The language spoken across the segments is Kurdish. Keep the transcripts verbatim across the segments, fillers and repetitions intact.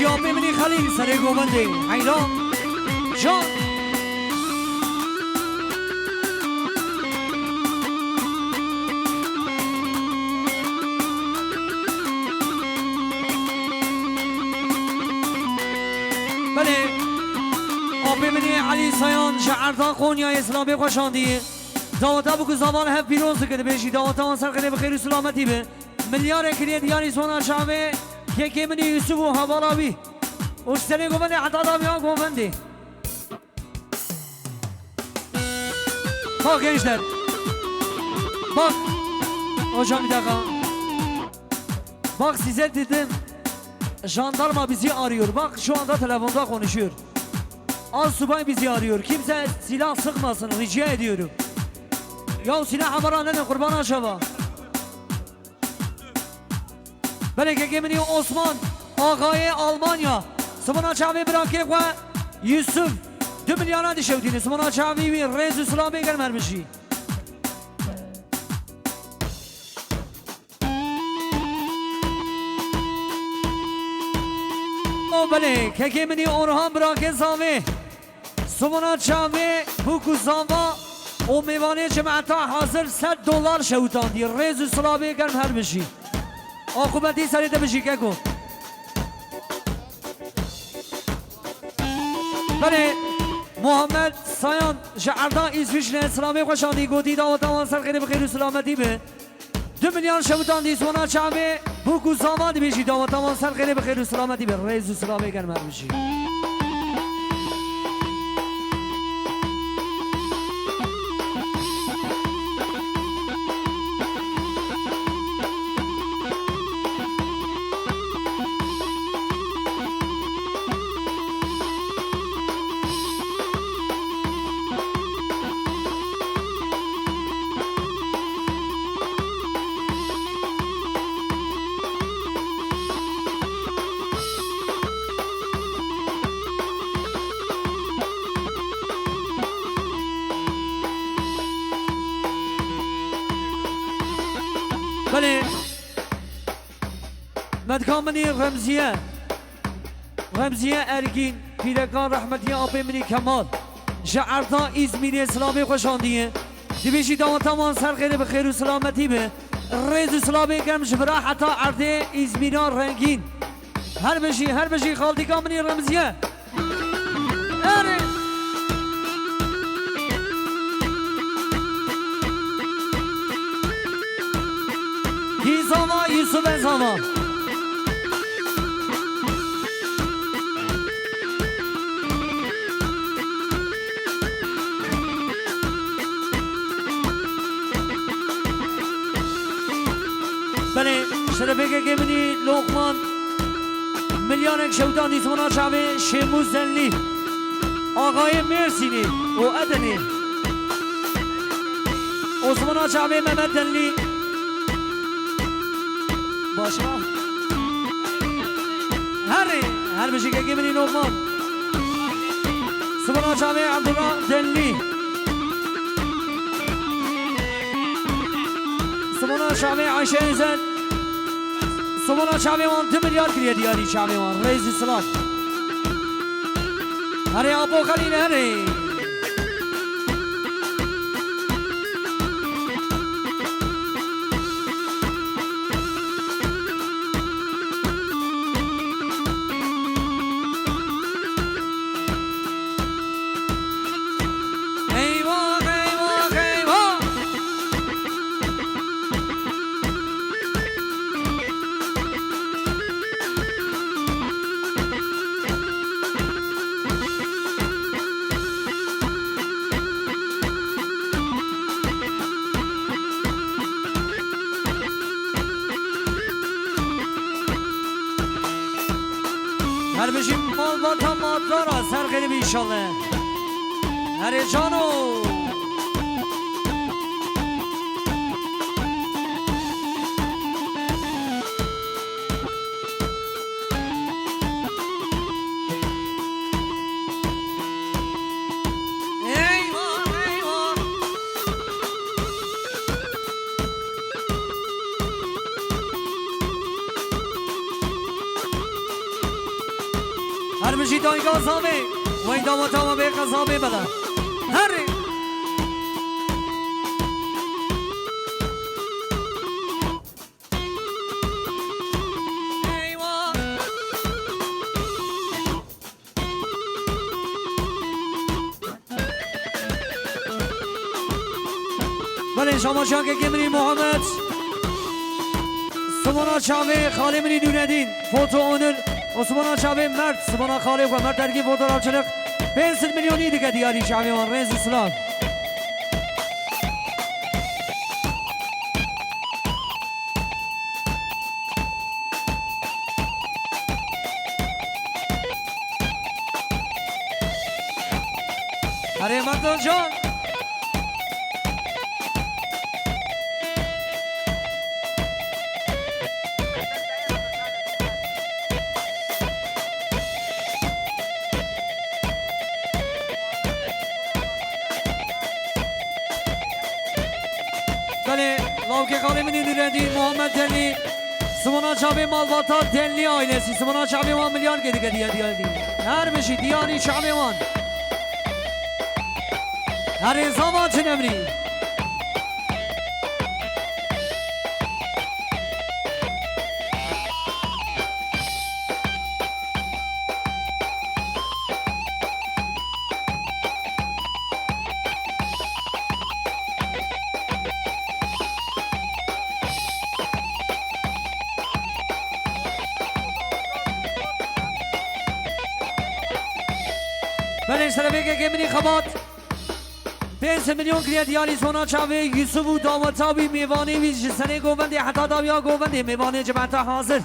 Apê min ê Xelîl serê govendê. Heyran. Can. Belê. Apê min ê Elî Sayan ji Erda Konyayê silavê xwe şandiye. Daweta bû ku zavan hev pîroz dike, dibêjî daweta wan ser xêrê bi xêr û silametî be. Milyarek kiriye diyarî zona çavê, kekê min ê Yusuf û hevala wî. Û ji serê govendê heta dawiya govendê. Bak gençler. Bak. Hocam bir dakika. Bak size dedim. Jandarma bizi arıyor. Bak şu anda telefonda konuşuyor. Asubay bizi arıyor. Kimse silah sıkmasın. Rica ediyorum. Ya silah habara ne de kurban aşava. Belê kekê min ê Osman, axayê Almanya. Simona çavê birakê xwe Yusuf. Du milyara dişewtîne. Simona çavî wî rêz û silamê germ her bijî. O belê, kekê min ê Orhan birakê zavê. Simona çavê bû ku zava û mêvanê cemeta hazir sed dolar şewitandî. Rêz û silavê germ her bijî. Aqûbetî serê te bijî keko. Belê Muhammed Sayan ji Erda Îsviçre silavê xwe şandî gotî daweta wan ser xêrê bi xêr û silametî be. Du milyar şewitandî zona çavê bûk û zava dibêjî daweta wan ser xêrê bi xêr û silametî be. Rêz û silavê germ her bijî. Belê. Medka min ê Remziye. Remziye Ergîn, pîreka rehmetî apê min ê Kemal. Ji Erda Îzmîrê silavê xwe şandiye. Dibêjî daweta wan ser xêrê bi xêr û silametî be. Rêz û silavê germ ji vira heta erdê Îzmîra rengîn. Her bijî, her bijî xaltîka min ê Remziye. Erê. Kî zava, Yusuf e zava. Belê, şerefê kekê min ê Lokman. Milyanek şewtan dîsmana çavê Şêmû Zenlî. Axayê Mêrsînê û Edenê. Osmana çavê Mehmet Zenlî. Başka? Herê, her bijî kekê min ê Lokman. Simona çavê Abdullah Zenlî. Simona çavê Ayşe Özen. Simona çavê wan du milyar kiriye diyarî çavê wan. Rêz û silav. Herê Apo Xelîl herê. Eyvah, eyvah, eyvah. Her bijî malbata Madara ser xêrê bî înşallah. Herê cano. Eyvah, eyvah. Dayga zavê, wey daweta me bê qezabê bela. Herê. Eywa. Belê, şama çakekê min î Muhammed. Simona çavê xalê min î Nûredîn. Foto Onur. Û simona çavê Mert. Simona xalê xwe Mert Ergî fotoğrafçılık. Pênc sed milyonî dike diyarî çavê wan. Rêz û silav. Erê Merdan can. Belê, lawkê xalê min ê Nûredîn, Muhammed Delî, Simona çavê malbata Delî ailesi, Simona çavê wan milyar gedike diye diye diye. Her bijî diyarî çavê wan. Herê zava çinemrî. Belê, şerefêkekê min î xebat. Pênc milyon kiriye diyarî zona çavê Yusuf û daweta wî mêvanê wî ji serê govendê heta dawiya govendê mêvanê cemata hazir.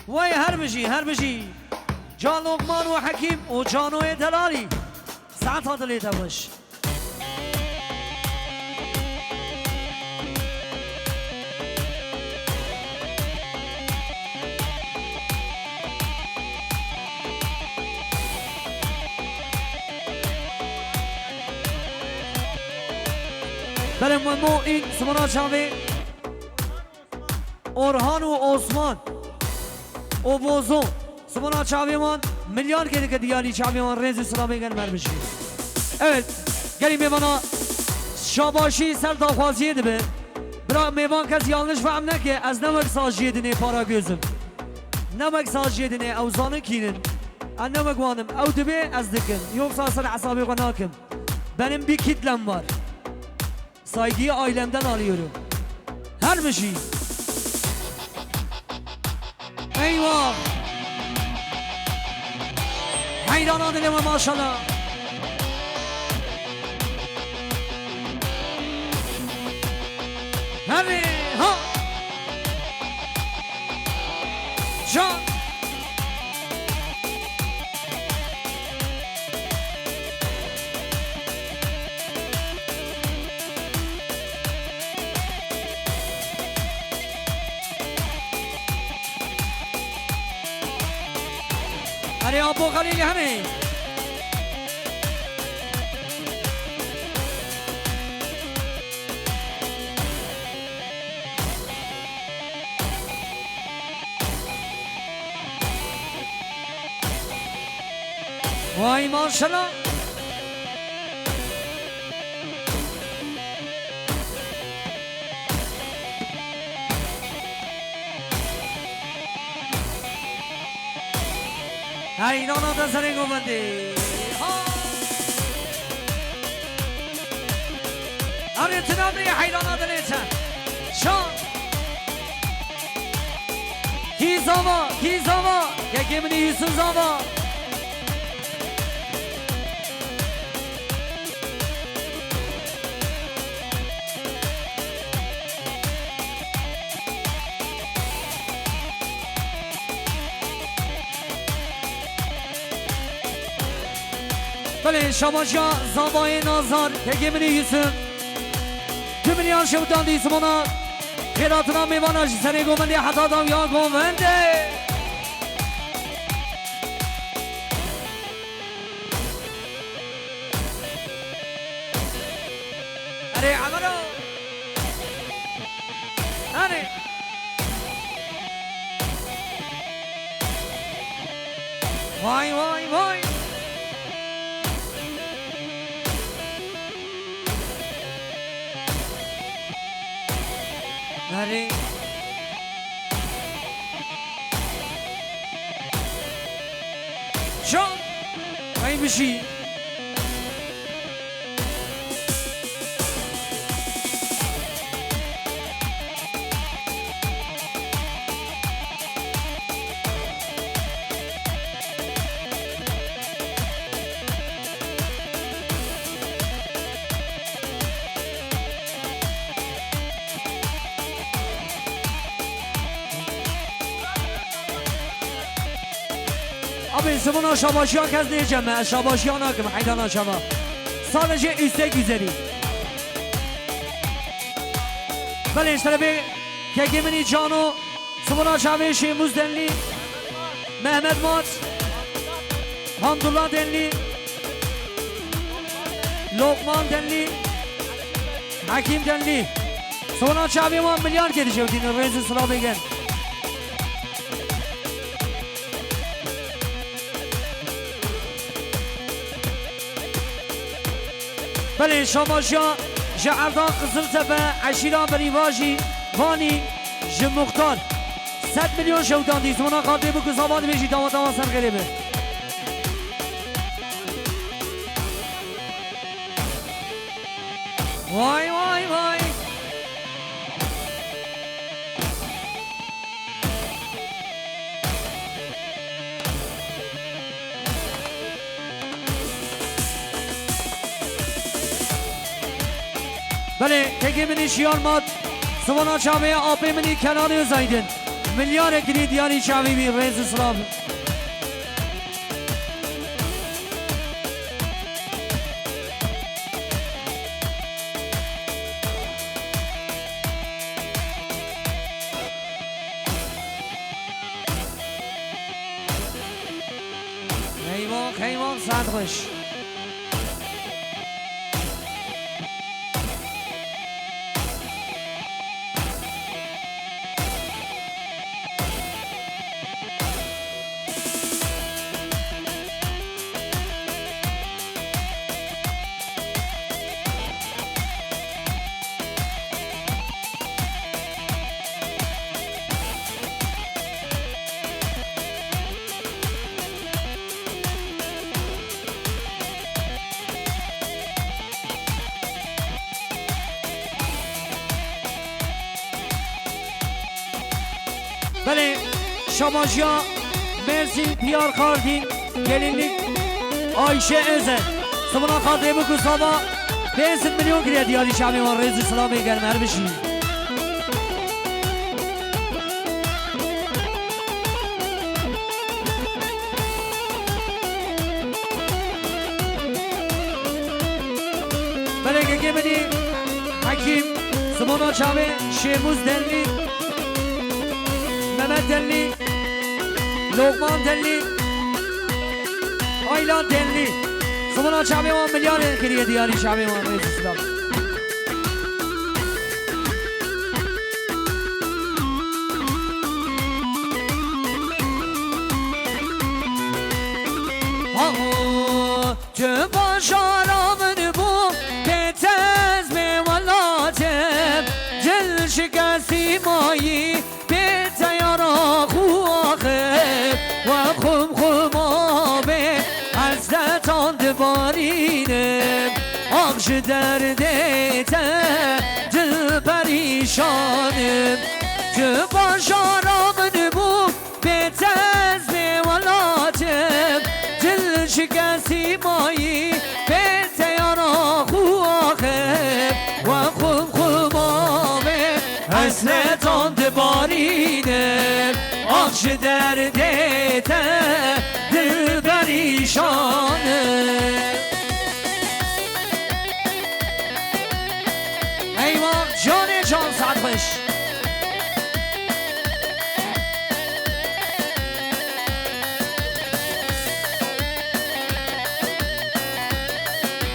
Wey her bijî, her bijî. Can Lokman û Hekîm û Canoyê Delalî. Saeta dilê te xweş. Belê Memo în simona çavê. Orhan û Osman û Bozo. Simona çavê wan milyar gedike diyarî çavê wan rêz û silavê gel mer bijî. Evet, gelî mêvana şabaşî ser daxwaziyê dibe. Bira mêvan kes yanlış fehm neke, ez ne wek saziyê dinê para gözüm. Ne wek saziyê dinê ew zanin kînin. Ez ne wek wanim, ew dibê ez dikim. Yoksa ser hesabê xwe nakim. Benim bir kitlem var. Saygıyı ailemden alıyorum. Her bir şey. Eyvah. Heyrana dileme maşallah. Hadi ha. Can. Erê Apo Xelîlî hemî. Vay maşallah. Heyrana de serê govendê. Ha! Arê tu namrê heyrana dilê te. Şan. Kî zava, kî zava. Kekê min î Yusuf zava. Belê, şabaşiya zavayê Nazar, kekê min î Yusuf. Tu min yan şewtan dî simona. Xêratina mêvana ji serê govendê heta dawiya govendê. Erê, Emero. Erê. Vay, vay, vay. Erê. Can. Ay bir şey. Abi, simona şabaşiya kes nêceme, ez şabaşiya nakim, heydana çava. Sadece istek üzeri. Belê, ji terefê kekê min î Cano, simona çavê Şêmûz Denlî, Mehmet Mat, Hamdullah Denlî, Lokman Denlî, Hekîm Denlî. Simona çavê wan milyar kê dişewtînin, rêz û silavê gel. Belê, şabaşiya ji erda Qiziltepe, eşîra Berîvajî, Vanî, ji Muxtar. Sed milyon şewitandî, simona xatê biku, zava dibêjî, dawa dawa ser xêrê be. Vay, vay, vay. Belê, kekê min î Şiyar Mat, simona çavê ya apê min î Kenan Özaydın. Milyarek kirî diyarî çavê wî, rêz û silav. Eyvah, eyvah, saet xweş. Belê, şabaşiya Mersin, Diyar Kardin, gelinlik Ayşe Özen. Simona xatê biku, zava pênc sed milyon kiriye diyarî çavê wan, rêz û silavê germ, her bişî. Belê, kekê min î Hekîm, simona çavê Şêmûz Denlî, Mehmet Denlî, Lokman Denlî, Ayla Denlî. Simona çavê wan milyarên kiriye diyarî çavê wan, rêz û silav. Haho, tu bajara min bû, pêtez bê welatim, dil şikestî mayî, pê teyara xwe axif, we xum xum avê, hesretan dibarînim, ax ji derdê te, dil perîşanim. Tu bajara min bû, pêtez bê welatim, dil şikestî mayî, pê teyara xwe axif, we xum xum avê, hesretan dibarînim, ax ji derdê te, dil perîşanim. Eyvah, canê can, saet xweş.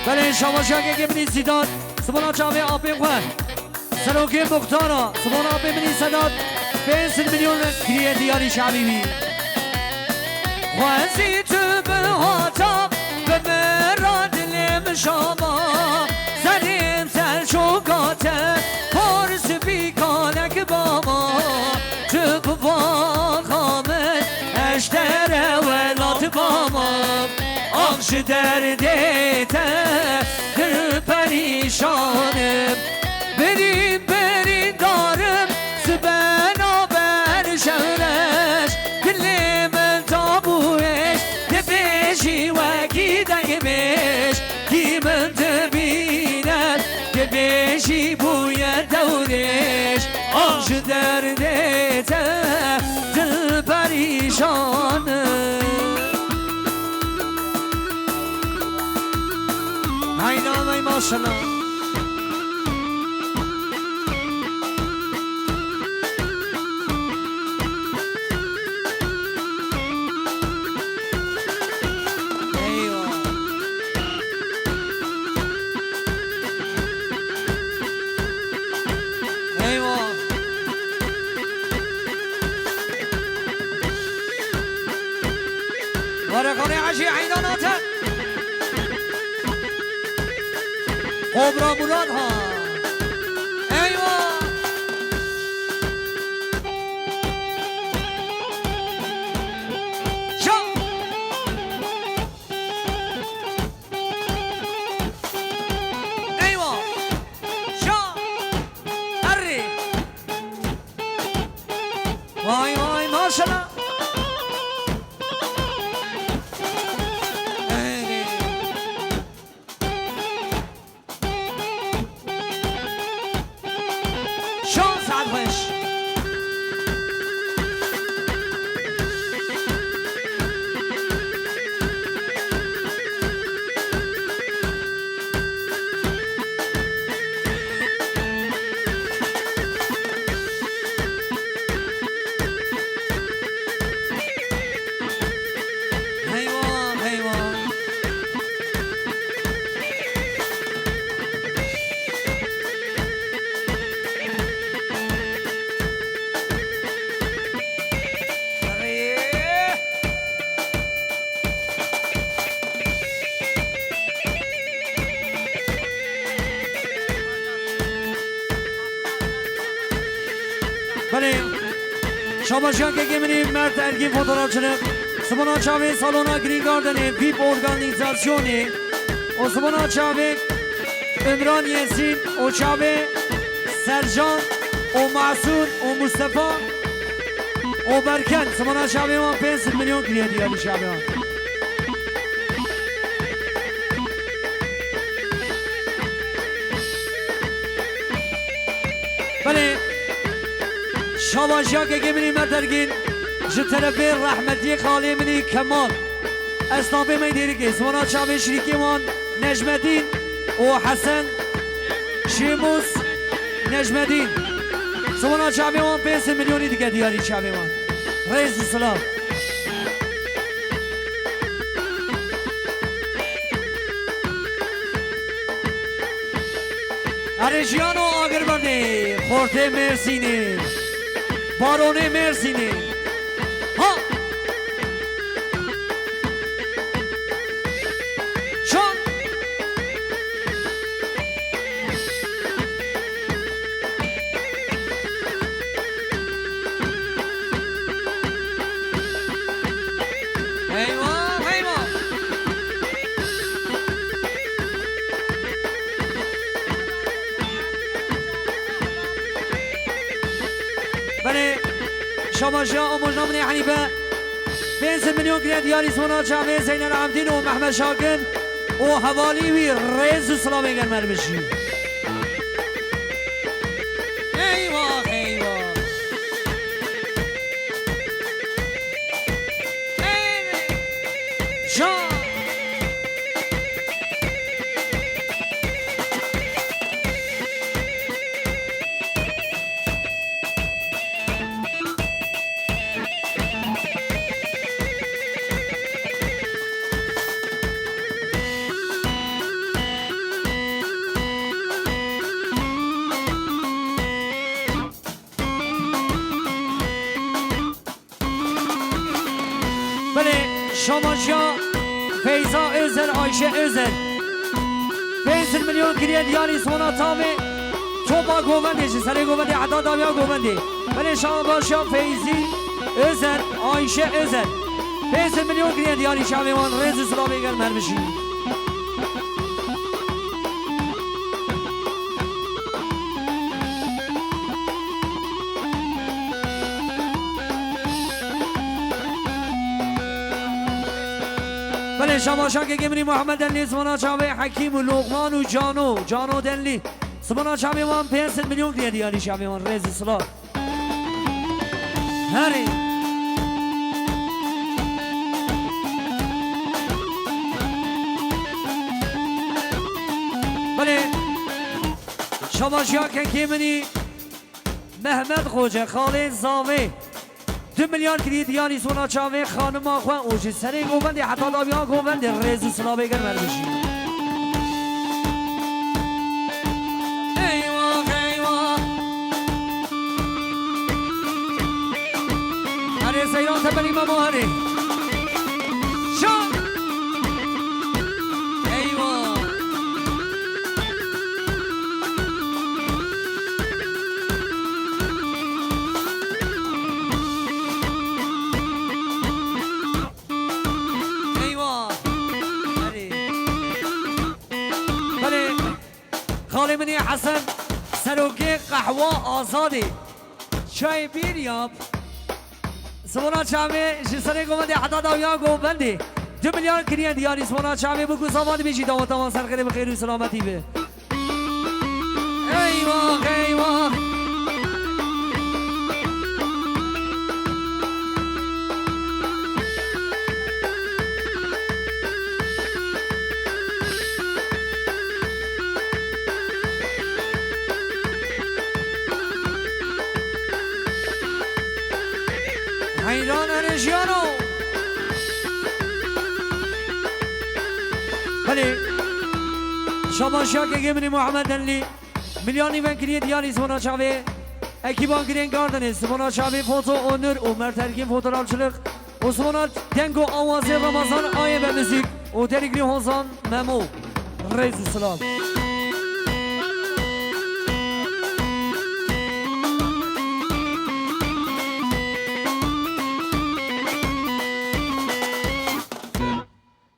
Belê, şabaşiyakê min î Zîdan, simona çavê apê xwe. Serokê Muxtara, Sibona Apê Minî Sedat, pênc sed milyon kiriye diyarî şevî wî. Xwezî tu bihata, bi min re dilê min şama, serê min ser çoka te, por spî kalek bama, tu bi vaxa min, eştere welat bama, ax ji derdê te, dil perîşan im. Birîn birîndar im, sibena ber şewreş, dilê min da bû hêş, dibêjî wekî dengbêj, kî min dibîne, dibêjî bûye dewrêş, ax ji derdê te, dil perîşan im. Hayna, hay maşallah. Eyvah. Eyvah. Wereqanê Hecî Eynan hate. Kobra Murat ha. Eyvah. Şa. Eyvah. Şa. Herri. Vay vay maşallah. Hey. Şan saet xweş. Heywan, heywan. Belê. Şabaşiya kekê min ê Mert Ergîn fotoğrafçılık. Sibona çavê salona Green Gardenê, V I P organizasyonê. O sibona çavê Ümran Yesin, o çavê Sercan, o Masur, o Mustafa. O Berken, sibona çavê wan pênc sed milyon kiriye diyarî çavê wan. Belê, şabaşiya kekê min ê Mert Ergîn, ji terefê rehmetiyê xalê min ê Kemal. Esnafê me yê Dêrikê, sibona çavê şirîkê wan Necmedîn û Hesen. Şêmûs Necmedîn. Sibona çavê wan pênc sed milyonî dike diyarî çavê wan. Rêz û silav. Erê jiyano Agirberdê, xortê Mêrsînê, baronê Mêrsînê. Ha! Şan! Eyvah, eyvah! Belê, şabaşiya amojna min ê Henîfe. Pênc sed milyon kiriye diyarî sona çavê Zeynel Abidîn û Mehmet Şakir û hevalî wî rêz û silavê germ her bijî. Eyvah, eyvah. Eyvah. Can. Şamaşiya Feyza Özer, Ayşe Özer. Pênc sed milyon kiriye diyarî sona çavê. Topa govendê ji serê govendê heta dawiya govendê. Belê Şamaşiya Feyzî Özer, Ayşe Özer. Pênc sed milyon kiriye diyarî çavê wan, rêz û silavê germ her bijî. Belê, şamaşa kekê min î Muhammed Delî, zimana çavê Hekîm û Lokman û Cano, Cano Delî. Zimana çavê wan pênc sed milyon kiriye diyarî çavê wan, rêz û silav. Herê. Belê, şamaşa kekê min î Mehmet Xoce, xalê Zavê. Du milyar kirî diyarî sona çavê xanima xwe û ji serê govendê heta dawiya govendê rêz û silavê germ her bijî. Eyvah, eyvah. Herê seyran tepelî Memo herê. Şan. Eyvah. Eyvah. Erê. Belê. Xalê min ê Hesen, serokê Qehwa Azadê. Çayê Bîryab. Sivona çavê ji serê govendê heta dawiya govendê. Du milyar kiriye diyarî sivona çavê, bûk û savan dibêjî daweta wan ser xêrê bi xêr û selametî be. Eyvah, eyvah. Heyran erê jiyano. Belê. Şabaşiya kekê min î Muhammed Enlî. Milyonî ven kiriye diyarî sivona çavê. Ekîban Green Gardenê sivona çavê Foto Onur û Mert Erkin Fotoğrafçılık û sivona deng û awazê Ramazan Ayebe Müzik û Derigri Hozan Memo. Rêz û silav.